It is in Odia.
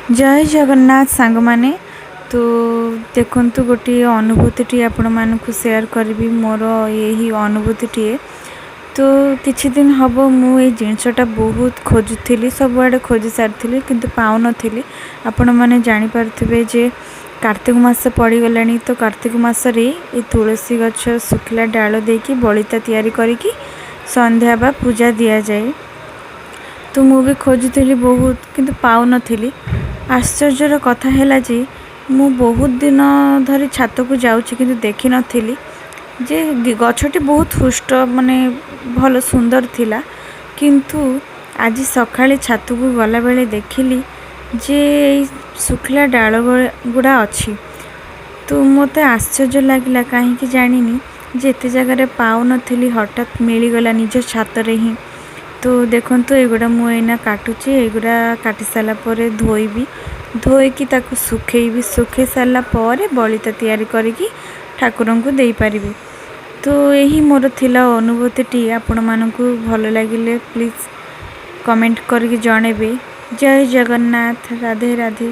ଜୟ ଜଗନ୍ନାଥ ସାଙ୍ଗମାନେ। ତ ଦେଖନ୍ତୁ, ଗୋଟିଏ ଅନୁଭୂତିଟି ଆପଣମାନଙ୍କୁ ସେୟାର କରିବି, ମୋର ଏହି ଅନୁଭୂତିଟିଏ। ତ କିଛି ଦିନ ହେବ ମୁଁ ଏଇ ଜିନିଷଟା ବହୁତ ଖୋଜୁଥିଲି, ସବୁଆଡ଼େ ଖୋଜି ସାରିଥିଲି କିନ୍ତୁ ପାଉନଥିଲି। ଆପଣମାନେ ଜାଣିପାରୁଥିବେ ଯେ କାର୍ତ୍ତିକ ମାସ ପଡ଼ିଗଲାଣି। ତ କାର୍ତ୍ତିକ ମାସରେ ଏ ତୁଳସୀ ଗଛ ଶୁଖିଲା ଡାଳ ଦେଇକି ବଳିତା ତିଆରି କରିକି ସନ୍ଧ୍ୟା ବା ପୂଜା ଦିଆଯାଏ। ତ ମୁଁ ବି ଖୋଜୁଥିଲି ବହୁତ, କିନ୍ତୁ ପାଉନଥିଲି। ଆଶ୍ଚର୍ଯ୍ୟର କଥା ହେଲା ଯେ ମୁଁ ବହୁତ ଦିନ ଧରି ଛାତକୁ ଯାଉଛି, କିନ୍ତୁ ଦେଖିନଥିଲି ଯେ ଗଛଟି ବହୁତ ହୃଷ୍ଟ, ମାନେ ଭଲ ସୁନ୍ଦର ଥିଲା। କିନ୍ତୁ ଆଜି ସକାଳେ ଛାତକୁ ଗଲାବେଳେ ଦେଖିଲି ଯେ ଏଇ ଶୁଖିଲା ଡାଳ ଗୁଡ଼ା ଅଛି। ତ ମୋତେ ଆଶ୍ଚର୍ଯ୍ୟ ଲାଗିଲା, କାହିଁକି ଜାଣିନି ଯେ ଏତେ ଜାଗାରେ ପାଉନଥିଲି, ହଠାତ୍ ମିଳିଗଲା ନିଜ ଛାତରେ ହିଁ। ତ ଦେଖନ୍ତୁ, ଏଗୁଡ଼ା ମୁଁ ଏଇନା କାଟୁଛି। ଏଗୁଡ଼ା କାଟି ସାରିଲା ପରେ ଧୋଇବି, ଧୋଇକି ତାକୁ ଶୁଖେଇବି। ଶୁଖେଇ ସାରିଲା ପରେ ବଳିତା ତିଆରି କରିକି ଠାକୁରଙ୍କୁ ଦେଇପାରିବି। ତ ଏହି ମୋର ଥିଲା ଅନୁଭୂତିଟି। ଆପଣମାନଙ୍କୁ ଭଲ ଲାଗିଲେ ପ୍ଲିଜ୍ କମେଣ୍ଟ କରିକି ଜଣେଇବେ। ଜୟ ଜଗନ୍ନାଥ, ରାଧେ ରାଧେ।